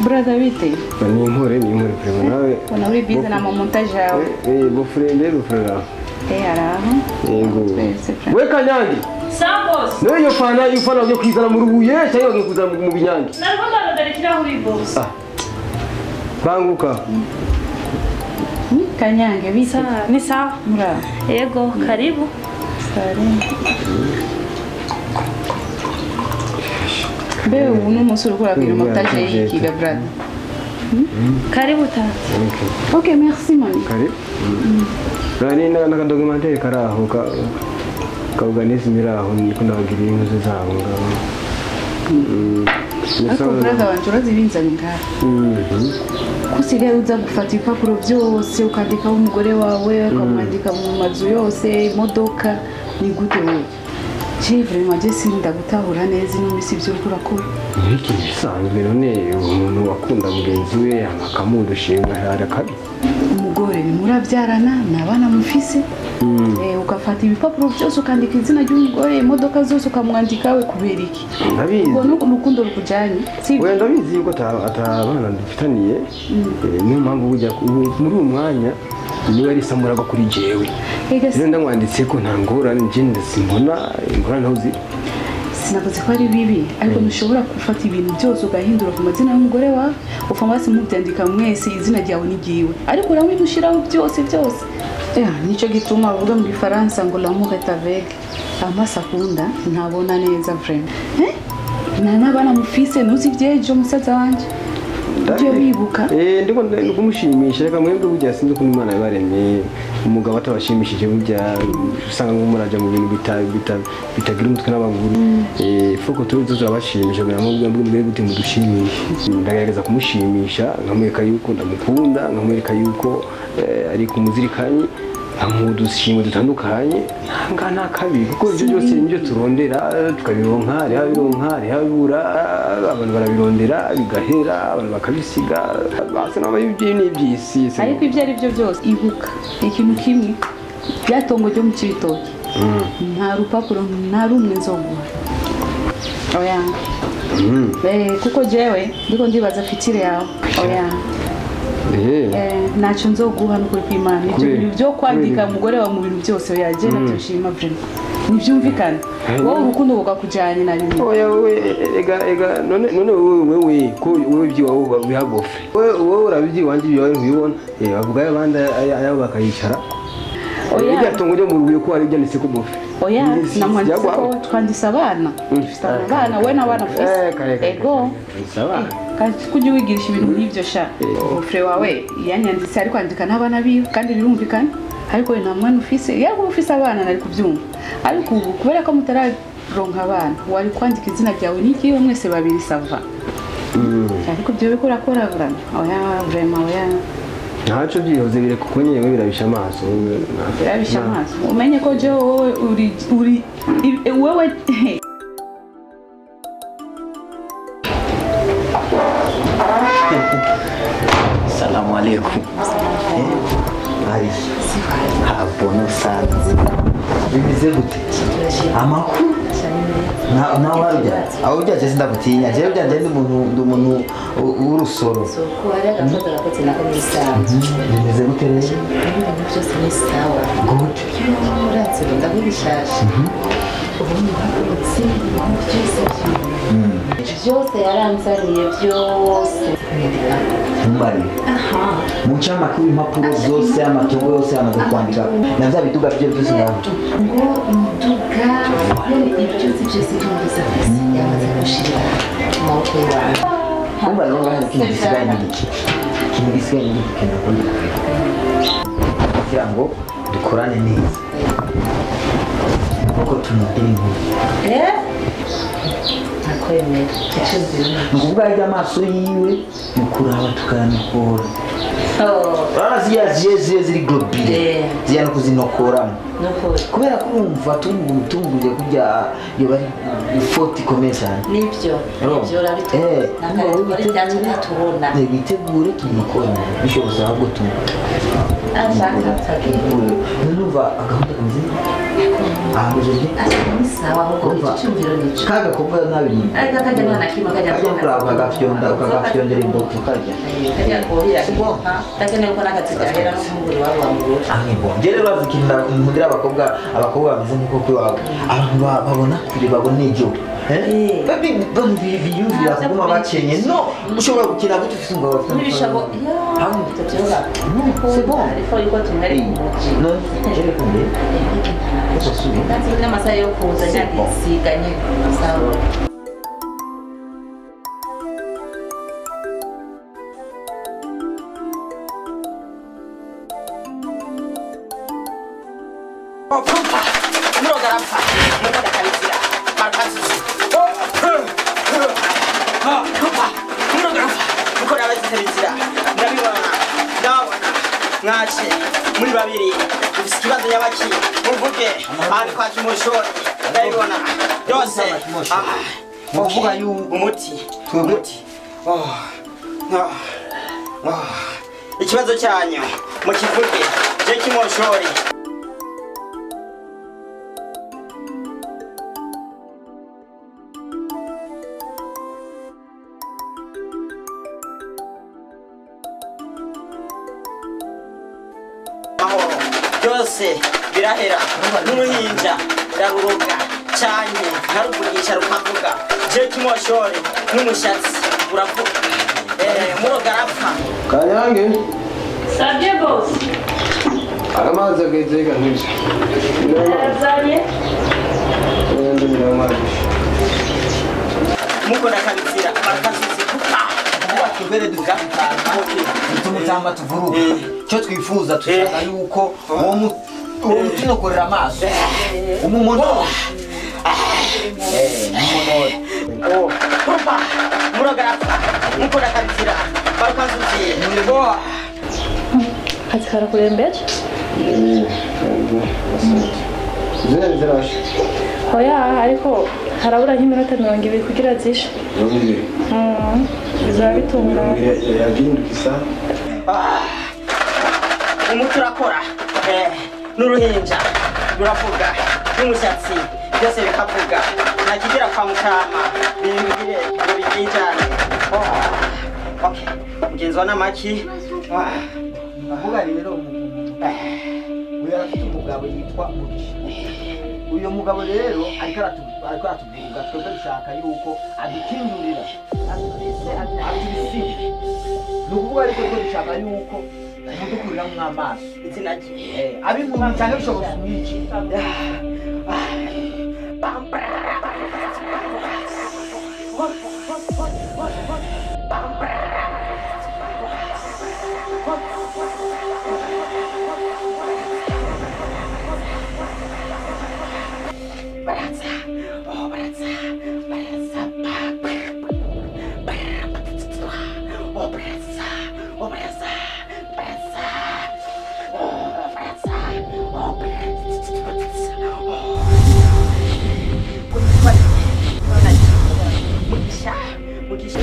Brother bite? Ni inkore prema nawe. Ubona uri busy na montage yawe. Bofrende bofrera. Araho. Yego. We Kanyange. Sambos. Nawe yo fana ugiye kwizana mu rubuye cyangwa ugiye kuzana mu binyange? Narwo ndarondera ikirahuri boss. Ah. Banguka. Kanyange bite? Ni sawa. Mura. Yego, karibu. Sare. Mbe ubu ni umunsi uri kurakira montage y'iki ga brother. Karibu tante. Okay, merci mami. Karibu. Nani na documentaire karaho ka organisme iraho niko ndabagiriye inkuzo zabo ngabo. Ariko brother wanje urazibinzanye ngaha. Kusigaye uza gufata ibipapuro byose ukandikaho umugore wawe ukamwandika mu mazu yose imodoka ni gute wowe? Je vraiment je sindagutahura neza ino misi ibyo uriko urakora. Niki bisanzwe none umuntu wakunda mugenzi we akamudushinga harakabi. Umugore ni murabyarana nabana mufise. Ukafata ibipapuro byose ukandika izina ry'umugore imodoka zose ukamwandika we kubera iki? Ndabizi. Ubwo nuko urukundo rukujanye. Oya ndabizi yuko atabana dufitaniye. Niyo mpamvu bujya muri uyu mwanya niwe ari samuraga kuri jewe. Rero ndamwanditse ko nta ngorane nje ndasimbona ingorane aho ziri. Sinavuze ko ari bibi ariko ntushobora gufata ibintu byose ugahindura ku mazina y'umugore wawe ufamasi mubyandika mwese izina ryawe n'igiwe ariko urabimushiraho byose byose. Nico gituma bavuga mu Gifaransa ngo l'amour est aveugle. Amaso akunda ntabona neza vraiment. Nta n'abana mufise ntuzi ibyejo musaza wanje. Ujye wibuka. Ndiko kumushimisha reka mwebwe burya sinzi ukuntu Imana yabaremye umugabo atabashimishije burya usanga ngo muraja mu bintu bitagira umutwe n'amaguru. Fuko tuzi turabashimisha kugira ngo mwebwe gute mudushimishe. Ndagerageza kumushimisha nkamwereka yuko ndamukunda nkamwereka yuko ari kumuzirikanyi amudushimwe dutandukanye ntanga nakabi kuko ibyo byose nibyo turondera tukabironka rihabura abantu barabirondera bigahera abantu bakabisiga basa n'abayibyi n'ibyisi. Ariko ibyo ari byo byose ibuka ikintu kimwe byatongo ryo mu Cibitoke nta rupapuro nta rumwe nzoguha. Oya. Kuko jewe ndiko ndibaza fitire yawe. Oya. Ntacyo nzoguha n'ukuri kw'Imana ibyo bintu byo kwandika umugore wawe mu bintu byose yaje nabyo vraiment ntibyumvikana wowe urukundo rwakujyanye na rimwe. Oya wewe ega none wewe ko wewe ibyo bihagofe wowe urabyi wanje ibyo ntibibona bavuga abandi ayabo bakayicara. Oya irya tongo ryo mu rubuye ko ari byanditse ko bofe. Oya namwanditse ko twanditse abana dufite abana we n'abana ufise ego kujya wigirisha ibintu nk'ibyo sha. Bofre wawe yanyanditse ariko andika n'abana biwe kandi birumvikana ariko we nta mwana ufise yaba ufise abana nari kubyumva ariko ubu kubera ko mutararonka abana wari kwandika izina ryawe n'ikiwe mwese babiri sava. Ariko ibyo biko urakora vraiment oya vraiment oya ntacyo byihoze bire kuko nyewe birabisha amaso. Birabisha amaso umenye ko je wowe uri wewe. Salamu alaikum. Habono sana. Bimeze gute? Amakuru nawe warya aho urya je sindagutinya je urya je ndi umuntu w'urusoro. Bimeze gute rero? Byose ni sawa. Good. Uratse ndagurishasha. Ubu muhagurutse byose byose yaranzaniye byose. Mbari. Mu ncamake impapuro zose amatungo yose yamaze kwandika na vya biduga bye byose ngaho. Ngo umuduga ibyo byose byumvise afise yamaze Ndagushirira mu maboko y'iwawe. Kumva rero ngaha ikintu gisigaye ni iki? Ikintu gisigaye ni iki nakunda kugira ngo dukorane neza kuko tumugira inkuru. Nakwemera. Ni ukuvuga yarya amaso yiwe ni ukuraba tukayanokora. Urabona ziriya ziye ziri globule ziriya no kuzinokoramo kubera ko urumva tumuguriye kurya iyo bari ifoti ikomeye cyane. Nibyo nibyo urabitubona natubona witegure tunokore bishobotse ahubwo ashaka numva agahunda kameze ni sawa ahubwo icyumviro nico kaga gakobwa nabi ariko kajya nta kimwe kajya kuraba ukagafyonda ukagafyondera imboga ukarya kajya kuhira ndakeneye ko n'akazi gahera n'umuguri wabo wamugura. Njye rero bazi ikintu nkundira abakobwa bameze nk'uko kuri wawe abantu babona kure babona ibyo biyumvira kuguma bakenye no ushobora gukina gute ufite umugabo afite amafaranga c'est bon ariko yuko tumwere mu muji no je kumbe ndazi n'amasaha yo kuza nyagisiga nyine sawa. Mwache muri babiri ufite ikibazo nyabaki muvuge ari kwa kimoshori ndabibona byose muvuga yu umuti umuti ikibazo cyanyu mukivuge je kimoshori. Byose birahera n'uruhinja ndaruroga cyane nkaruvugisha rukavuga je kimoshori n'umushatsi uravuga muroga arapfa. Kanyange Sabye boss. Amazi ageze kanije. Azanye. Ndumira amazi. Muko nakabizira barakasize kupa. Tubere tumutamba tuvuruka cyo twifuza tushaka yuko uwo mutinokorera amaso umumono umumono kupa murogarapfa muko nakabizira barakasize. Akazi karakurembeje? Zirashe. Oya ariko harabura nk'iminota 20 kugira zishe. Bizaba bitunganye. Yahinduka umuti urakora n'uruhinja ruravuga n'umushatsi byose bikavuga ntakigera kwa mutama bibwire ngo biryijane. Okay mugenzi wa namaki uvuga rero uyu arafite umugabo yitwa Mugisha. Uyu mugabo rero ariko aratuvuga twebwe dushaka yuko adukindurira atubisibe ni ukuvuga ariko twe dushaka yuko umudukuriramwo amaso izina rye abimpumyi cyangwa bishobora kumwica. Baratsa, oh baratsa, baratsa, oh baratsa, oh baratsa, baratsa, oh baratsa, oh baratsa, oh. Mugisha, Mugisha.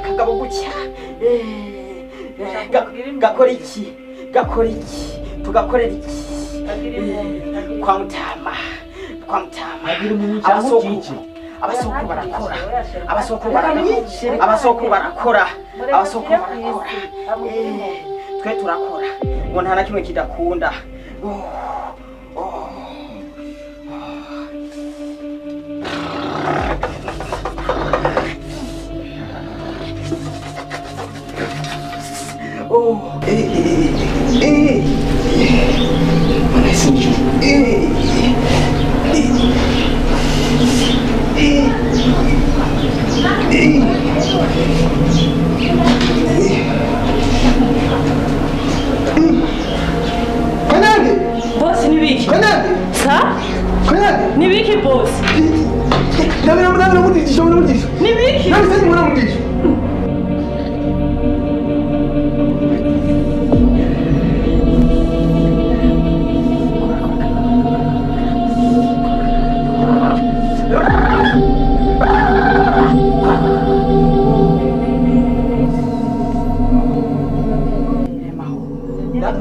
Akagabo gutya gakora iki gakora iki tugakorera iki kwa mutama kwa mutama abasokuru barakora abasokuru barakora abasokuru barakora abasokuru barakora twe turakora ngo nta na kimwe kidakunda. Nibiki boss. Ndabira mudirisha mudirisha. Nibiki. Nabise mbona mudirisha.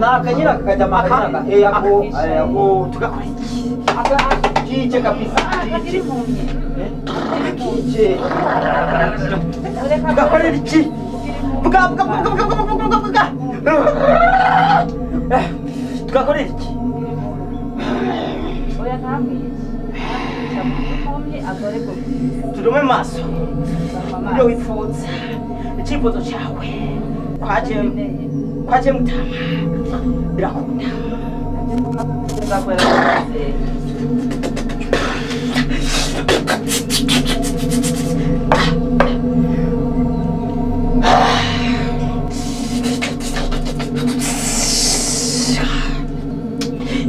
Nakanyira kajya makanga ako ako tugakora iki aka kije kabisa kije kije tugakora iki buga buga buga buga buga buga buga tugakora iki oya ntamwe tudume maso ibyo wifuza icyifuzo cyawe kwaje mutama birakunda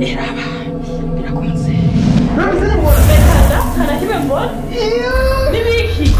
eraba birakunze Nibiki.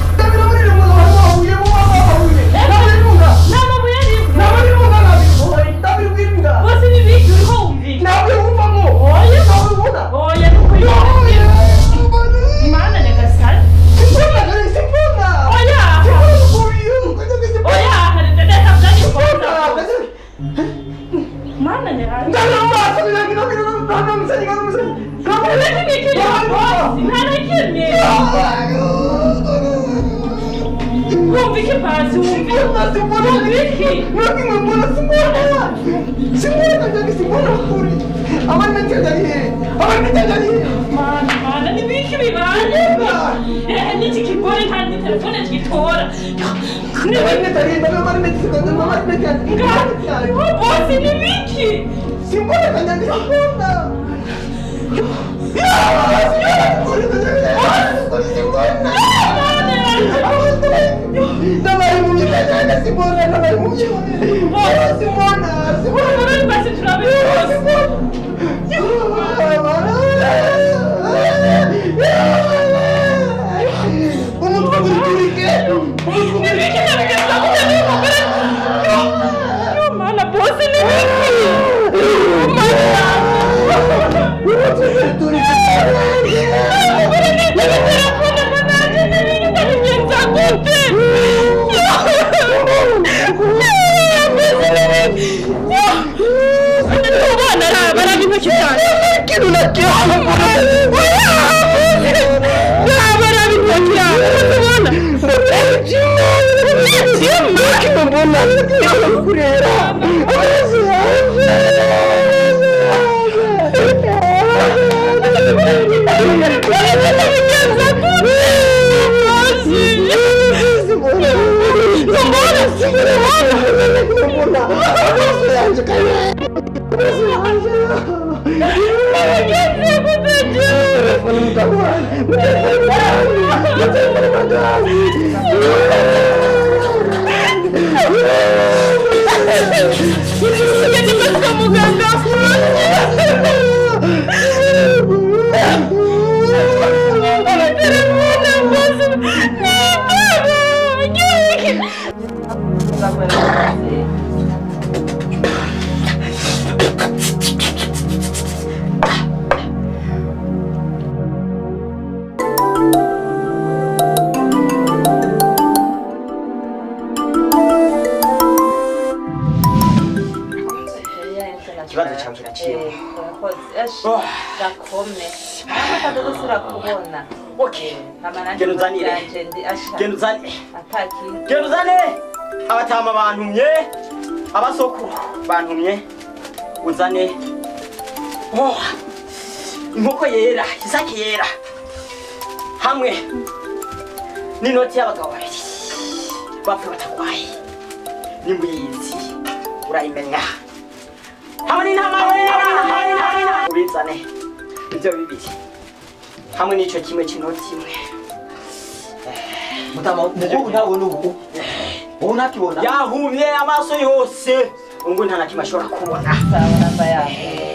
Genda uzane abatama bantumye abasokuru bantumye uzane inkoko yera isake yera hamwe n'inoti y'abagabo babiri bapfa batagwaye nimbuyizi urayimenya hamwe n'intama ubizane ibyo bibiri hamwe n'ico kimwe cy'inoti imwe. Mutama mugo ntabona ubu ubu ntakibona yahumye amaso yose ngo nta na kimwe ashobora kubona. Sawa namba yawe.